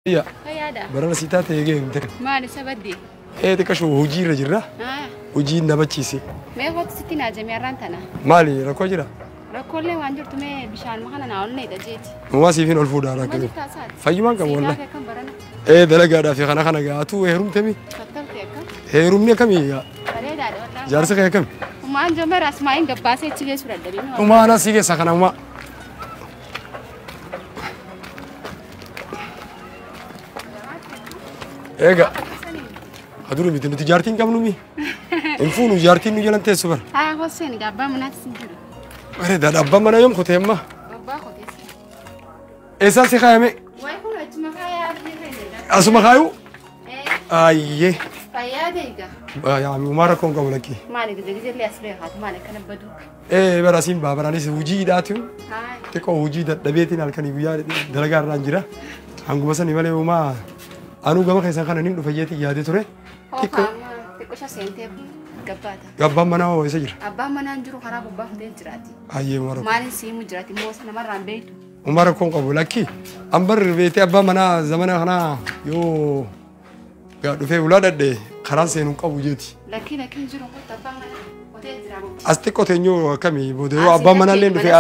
Fayyaa. Fayyaadha. Barana si taate eegee heerumte. Maali sabaddi? Ee xiqqashu hojii irra jirra. Hojiin na bachiise. Mee kootu sitti naa jamii har'aan tana. Maali rakkoo jira? Rakkoolee waan jirtu mee bishaan kana naa ol needha jeeti. Uumaa siifin ol fuudhaa Uma rakkoo. jirtaa saati? Fayyumaan qabu Sii wallahi. gaafa akkam barana? Ee dalagaadhaa fi kana kana gaatu heerumte mi? Fattaltee akkam? Heerumni akkamii yaa? Bareedaadha wallahi. Jaarsi kee akkami? Umaan jomera asmaayin gabbaasee achi geessu dadhabee. Uumaa anaa sii keessa kana uumaa. Eega aduu miti nuti jaartiin qabnu mi? Hin fuunu jaartiin nu jalan teessu bara. Haa hosseen egaa abbaa manaatis hin jiru. Bareedaadha abbaan manaa yoom kotee amma? Abbaa koteessa. Eessaan si kaayame? Wayi kun achuma kaayaa abdii keenya. Asuma kaayuu? Ee Ayyee. fayyaa deega. Yaa uumaa rakkoon qabu lakkii. Maali gide gide as beekaatu maali akkana baduu. Ee bara siin baa baraanis hojiidhaatu Haa. xiqqoo hojii dadhabeetiin halkanii guyyaa dalagaa irraan jira. Hanguma sani malee uumaa anuu gama keessan kana nin dhufa jeetiin yaadee ture. Hoofa amma xiqqoo seentee gabbaata. Abbaan manaa hoo eessa jira? Abbaan manaa hin jiru karaa bobbaa futee jiraati. Ayyee uumaa rakkoo. Maaliin siimu jiraati immoo namarraan beektu. Uumaa rakkoon qabu lakki. Ambar beetee abbaan manaa zamana kanaa yoo gaa dhufee ulaa dhadhe karaan seenuu qabu jeeti. Lakkii lakkiin jiru kottu abbaan manaa kotee jira bobbaa. As xiqqoo teenyoo akkamii booda yoo abbaan manaa illee dhufee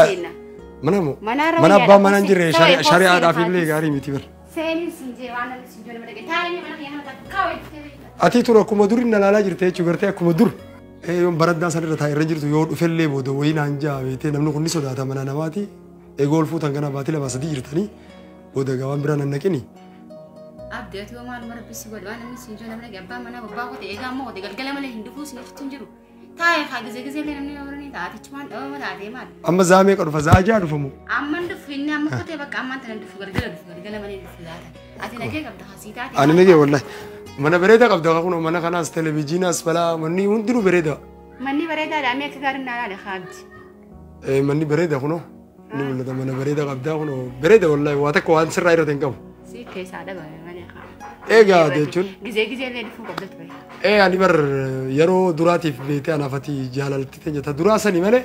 mana moo? Manaarra Mana wayyaadha, abbaan manaa hin jirre hossee. shari'aadhaaf illee gaarii miti bara. Seeniin siin jee waan namni siin jee nama dhagee taa'ee mana kiyya kana takkaa wayii beekta. Ati tura akkuma dur inni ilaalaa jirte jechuu gartee akkuma dur. Ee yoon baraddaa san irra taa'e irra jirtu yoo dhufellee booda wayii naan jaa beetee namni kun ni sodaata mana namaati. Eegoo ol fuutan kana baatii lama sadii jirtanii booda gaa waan biraa nan naqini. Abdii ati yoo maaluma rabbi si godhe waan namni siin jee nama dhagee abbaan manaa bobbaa kote eegaa ammoo kote galgala malee hin dhufuu siin achitti hin jiru. Taa'ee haa gizee gizee illee namni nama ni ta'a atichumaan dhabama taatee maal. Amma zaa meeqa dhufa zaa ja'a dhufa moo? Amman dhufu inni amma kotee bakka ammaan tana dhufu galgala dhufu galgala malee dhufu laata. Ati nagee qabda hasii taate. Ani nagee wallahi. Mana bareedaa qabda kunoo mana kanaas televezyiinaas balaa manni hundinuu bareeda. Manni bareedaadha mee akka gaariin naa laale haabdi. Ee manni bareeda kunoo ni mul'ata mana bareeda qabdaa kunoo bareeda wallahi waa takka waan sirraa irra hin qabu. Si keessaa dhabame malee haa. Egaa jechuun Gizee gizee illee dhufuu qabda ture. Ee ani bar yeroo duraatiif beetee anaaf ati jaalalti teenya ta duraa sani malee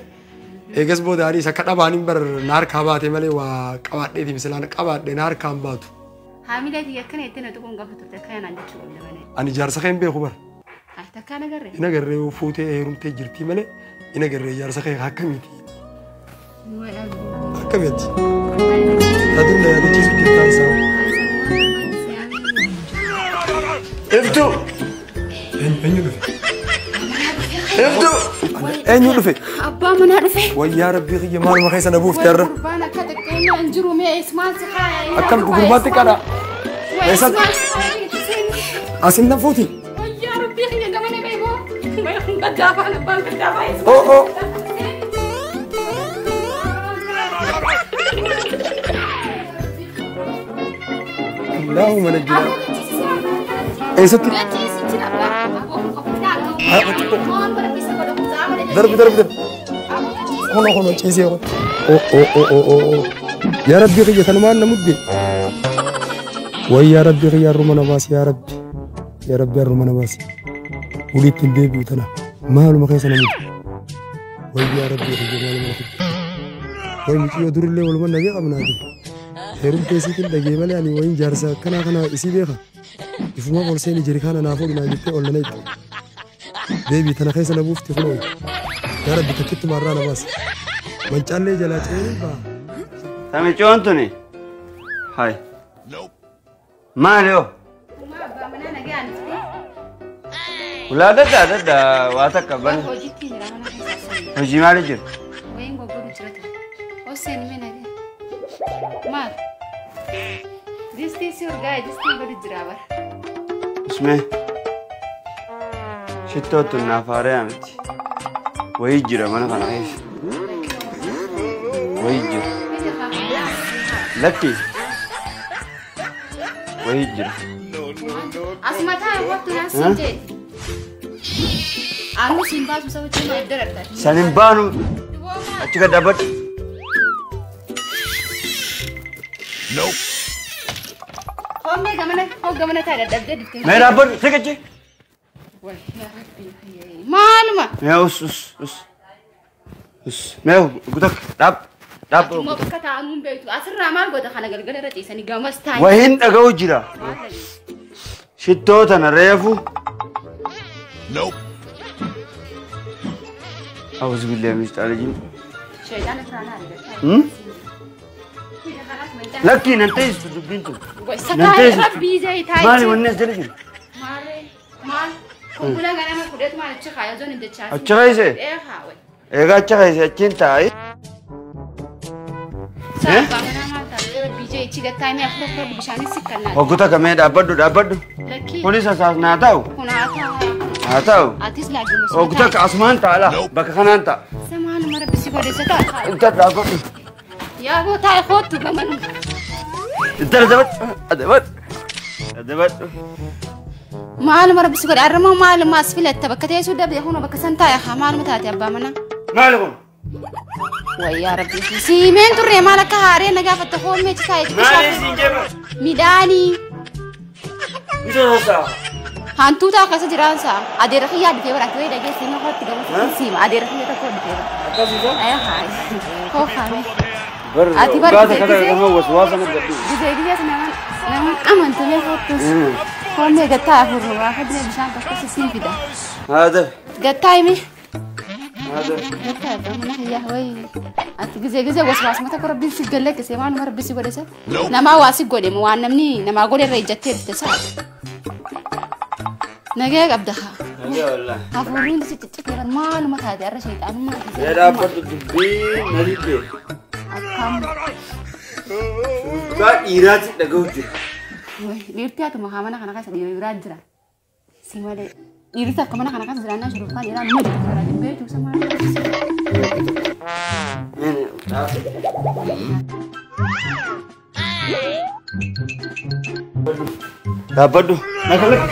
eegas booda anis akka dhabaaniin bar na harkaa baate malee waa qabaadheeti misilaan qabaadhe na harkaan baatu. Haamilee tiyya akkana jettee na tuquun gaafa turte akkana naan jechuu qabda malee. Ani jaarsa kee hin beeku bar. Ati takkaa na garree. Ina garree yoo fuutee heerumtee jirtii malee ina garree jaarsa kee akkamiiti? Wayi abdii. Akkamitti? Ta dur na yaadachiisu jirtaan isaa. Iftu! Eenyu dhufe? Iftu! Eenyu dhufe? Abbaa manaa dhufe. Wayyaa rabbii kiyya maaluma keessa na buufte har'a. Gurbaan akka xiqqeenya hin jiru mee eesmaan si kaaya. Akkam gurbaan xiqqaadha. Eessatti? Asin na fuuti. Wayyaa rabbii kiyya gamana beekoo. Wayi kun gaddaafaan abbaan gaddaafaa. Oo oo. Allahumma najjina. Eessatti? Darbi darbi darbi. Hono hono ciisee hono. Oo oo oo oo oo. Yaa rabbii kiyya kanumaan na mudde. Way yaa rabbii kiyya harruma na baasi yaa rabbi. Yaa rabbi harruma na baasi. Walitti hin deebi'u tana. Maaluma keessa na mudde. Way yaa rabbii kiyya maaluma na fidde. Way mucayyoo durillee waluma nagee qabnaati. Heerumtee isiitiin dhagee malee ani wayin jaarsa akkanaa kana isii beeka. Ifuma ol seeni jirikaana naaf oolu naan jettee ol nana itti. Deebii tana keessa na buufti kunoo. Yaa rabbi takkittuma irraa na baasi. Mancaallee jalaa ce'ee ba'a. Tamichoon tuni. Hai. Maali hoo? Abbaa manaa nagee aan dhuftee. Ulaa daddaa daddaa waa takka bane. Hojiitti jira mana keessa. Hojii maali jiru? Wayin goggodu jira ture. Hosseen mee nagee. Maal? Distii si urgaa'e distiin godhu jira bara. Ismee. Shittoo tun naaf haaraya miti. Wayii jira mana kana keessa. Wayii jira. Lakki. Wayii jira. Asuma taa'e wattu naan siin jeeti. Anu siin baasu saba cimaa edda darta. San hin baanu. Achi gad dhaabbadhu. Hommee gamana hoo gamana taa'e dadhabdee dhuftee. Mee dhaabbadhu siqichi. Maaluma? Mee us us us. Us. Mee gutak dhaab. Dhaab. Immoo bakka taa'amuun beektu asirraa maal goota kana galgala irra ciisanii gamas taa'e. Wayiin dhaga'u jira. Shittoo tana reefu. Awuzu billahi min shaytaani rajiim. Shaytaan irraa naa Lakkii nan teessisu dubbiin tun. Nan teessisu. Rabbii jee taa'e. Maali wanni as jala jiru? Maali maal konkolaa ganama fudheetu maal achi kaaya osoo hin dachaasin. Achi kaayise? Ee haawe. Egaa achi kaayise achiin taa'e. Sabbaa manaa maal taa'e rabbii jee ichi gattaa'ee afur afur bishaanis sikkannaa. Hogguta kamee dhaabbadhu dhaabbadhu. Lakkii. Kunis asaas naa taa'u. Kun haa taa'u. Haa taa'u. Atis laajimu. Hogguta asumaan ta'a laa bakka kanaan ta'a. Samaanuma rabbi si godhe ta'a. Intal dhaabbadhu. Yaa boo taa'e kootu gamanu. Intal adabadhu adabadhu adabadhu. Maaluma rabbi si godhe arrama maaluma as filatta bakka teessuu dabde huna bakka san taa'e haa maaluma taate abbaa manaa. Maali kun? Wayyaa rabbi siimeen turre maal akka haaree na gaafatte hoomee ci taa'e. Maali siin jema? Midhaanii. Misa sassaaba. Hantuuta akkasa jiraansa adeera kiyyaa dhufee bara ati wayii dhageessi inni kootti gama siima adeera kiyya tokko dhufee bara. Akkasiisa? Ayaa haay koo haame. Ati bar Gaasa kana gama waswaasa na gadhu. Gizee gizee nama amantu mee kootus. Hoomee gattaa afur waa fadhee bishaan tokko sisiin fida. Haada. Gattaa himi. Haada. Gattaa abbaa mana kiyyaa wayii. Ati gizee gizee waswaasuma tokko rabbiin si gallakkise waanuma rabbi si godhe sa. Namaa waa si godhe waan namni namaa godhe irra ijjattee dhufte sa. Nagee qabda haa. Nagee wallaahi. Hafuurri si ciccitee maaluma taate har'a shayxaanummaa Mee dhaabbadhu dubbii na dibbe. Akkam. Dhugaa dhiiraatti dhaga'u jira. Dhiirti atuma haa mana kana keessa dhiira biraa jira. Si malee dhiirti akka mana kana keessa jiraannaa shurufkaan dhiiraa numa jira jira dhibbee jechuudha maal. Dhaabbadhu. Na kalaqi.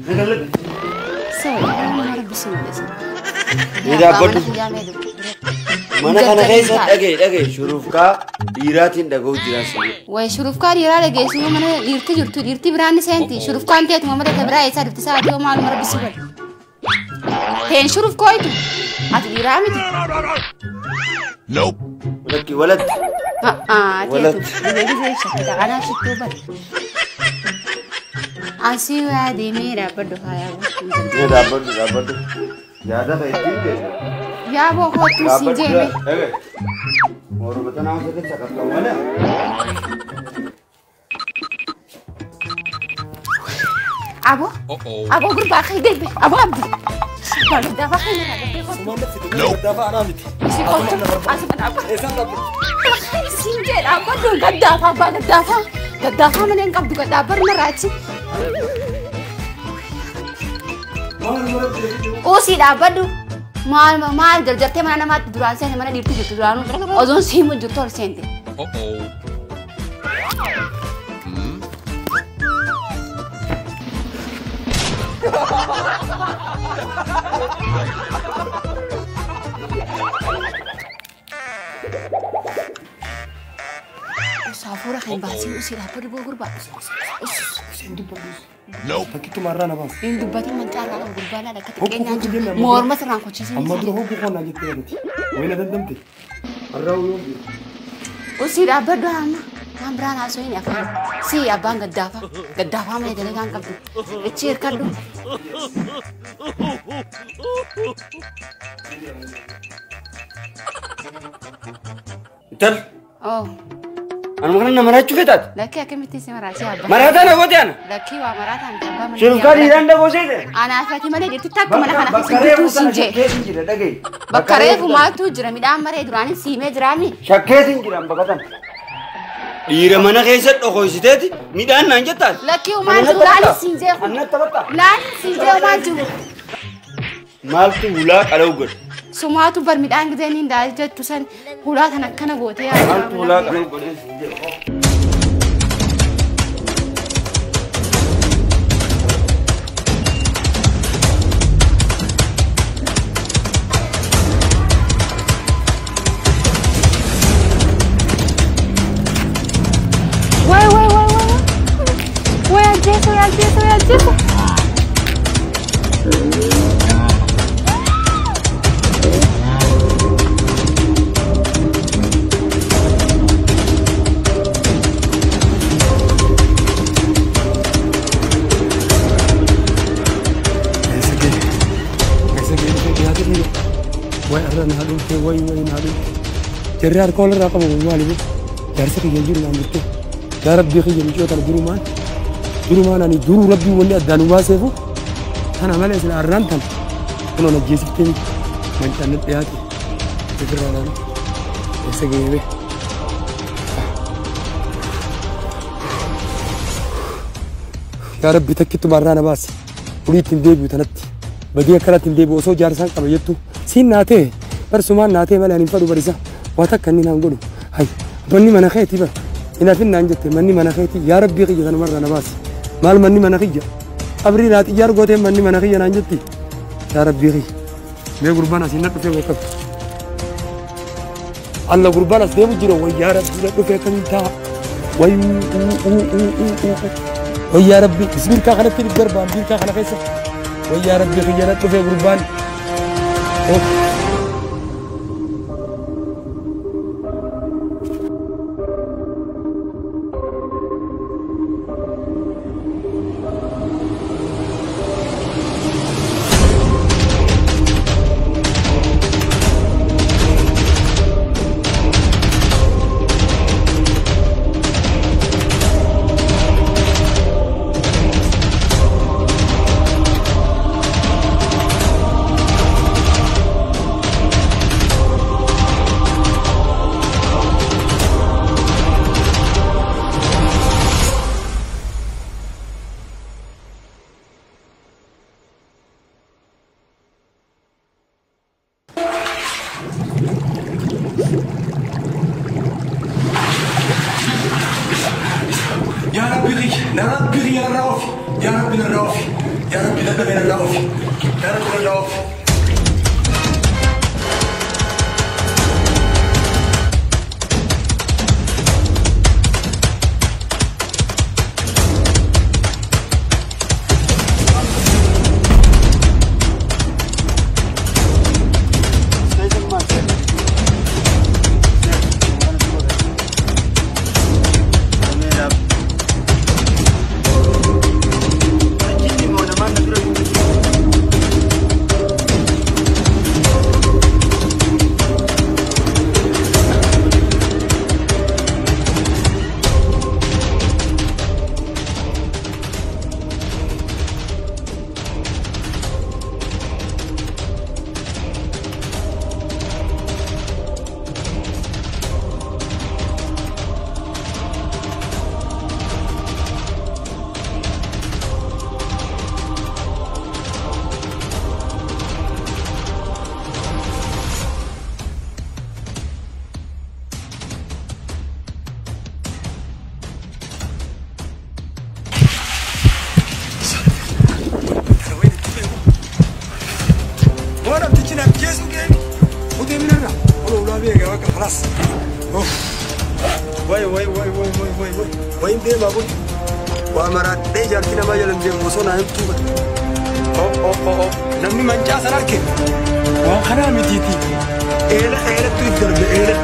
Na kalaqi. Sawa nama rabbi si godhe. Ni dhaabbadhu. Mana kana keessa dhagaye dhagaye shurufkaa dhiiraatiin dhaga'u jira si. Way shurufkaa dhiiraa dhageessu mana dhiirti jirtu dhiirti biraan ni seenti shurufkaan teetuma malee ta biraa eessaa dhufte sa'aatii yoo maaluma rabbi si godhe. Teen shurufkooytu ati dhiiraa miti. Lakki walatti. Teetu gizee gizee shakkita anaa shittuu bari. Asii waa deemee dhaabbadhu haa yaaboo. Mee dhaabbadhu dhaabbadhu. Yaada kan ittiin deemu. Yaaboo kootu si jeeme. Dhagaye. Morma tanaa osoo keessa qaqqabu malee. Aboo. Aboo gurbaa kee deebe. Aboo abdi. Dafa kee nirraa deebee kootu. Dafa anaa miti. Si kootu. Asuma dhaabbadhu. Eessaan dhaabbadhu? Siin jee dhaabbadhu gaddaafa abbaa gaddaafa. Gaddaafa malee hin qabdu gaddaabbadhu narraa achi. Usii dhaabbadhu. Maal maal jarjartee mana namaatti duraan seente mana dhiirti jirtu duraanuu ozoon siimu jirtu ol seente. Saafura kan baasii usii dhaabbadhu boo gurbaa. Fakkiitti maarraa na baasa. Hin dubbatin mancaarraa kan gurbaa laala akka Hokkoo xiqqeenyaan hokkoo jiru. jennaan Morma sirraan kochiisin. Amma dura hokkoo koo naa jettee miti. Wayina dandamte. Har'aa yoom jiru? Usii dhaabbadhu hamma. Waan biraan haasoo hin afaan. Si abbaan gaddaafa. Gaddaafaa malee dalagaan qabdu. Ichi hirkadhu. Intal Oh, anuma kana na maraachuu feetaati. Lakkii akkamitti si maraachee abbaa? Maraataa na goote ana. Lakkii waa maraataa miti abbaa mana. Shurufkaa dhiiraan dhagoo seete. Anaaf ati malee dhiirti takka mana kana Bakka keessa reefu jirtu sana siin jee. shakkeetiin jira dhagaye. Bakka reefu maaltu jira midhaan maree duraanis siimee jiraami. Shakkeetiin jira bakka tan. Dhiira mana keessa dhokoysiteeti midhaan naan jettaati. Lakkii uumaan jiru laanis siin jee. Annatti taphatta. Laanis siin jee uumaan jiru. Maaltu hulaa qala'u godhe? Sumaatu bar midhaan giseen hin daal jettu san hulaa tan akkana gootee yaa Maaltu hulaa qala'u godhe? Way way way way way ajjeesa way ajjeesa way ajjeesa. Naa dhumte, wayi wayi, naa dhumte. Jarri harka walirraa qabu maali boo? Jaarsa kiyya jiru naan jettee. Yaa Rabbii kiyya, miicoo tana durumaan durumaan ani duruu Rabbii wanni addaan nu baaseefu tana malee sila arraan tana kunoo na jeesiftee mancaan na dhiyaate ofirraa laalu eessa ga'ee. Yaa Rabbi, takkittuma irraa na baasi. Ulii ittiin deebi'u tanatti. Badii akkanatti hin deebi'u osoo jaarsaan qaba jettu. Siin naa ta'e barsumaan naa ta'e malee ani hin fadhu barisa. Waa takka inni naan godhu. Hay, manni mana keetii bara. Hin hafin naan jette, manni mana keetii. Yaa Rabbii kiyya, tanumarraa na baasi. Maal manni mana kiyya? Qabrii naa xiyyaar gootee manni mana kiyya naan jetti. Yaa Rabbii kiyya. Mee gurbaan asiin na dhufee boqqatu. Alla, gurbaan as deemu jira. Way yaa Rabbii, na dhufee akkamiin ta'a? Way uu uu uu uu uu. Way yaa Rabbi, bismirkaa kanatti darbaan biirkaa kana keessa. Way yaa Rabbi kiyya, na dhufee gurbaan. Oh. Yaa Rabbi kiyya, na Rabbi kiyya, narraa ofi. Yaa Rabbi, narraa ofi. Yaa Rabbi, dadhabee, narraa ofi. Yaa Rabbi, narraa ofi. Waan namtichi na ajjeesuu geemi. Utee minarra. Ola ulaa beeka bakka خلاص. Way way way way way way way. Wayin deemaa kun. Waa maraadhee jaartii namaa jalan deemu osoo naa himtuu bara. Oh oh oh oh. Namni mancaa san arge. Waan kanaa mitiiti. Eela eelattu if darbe eela.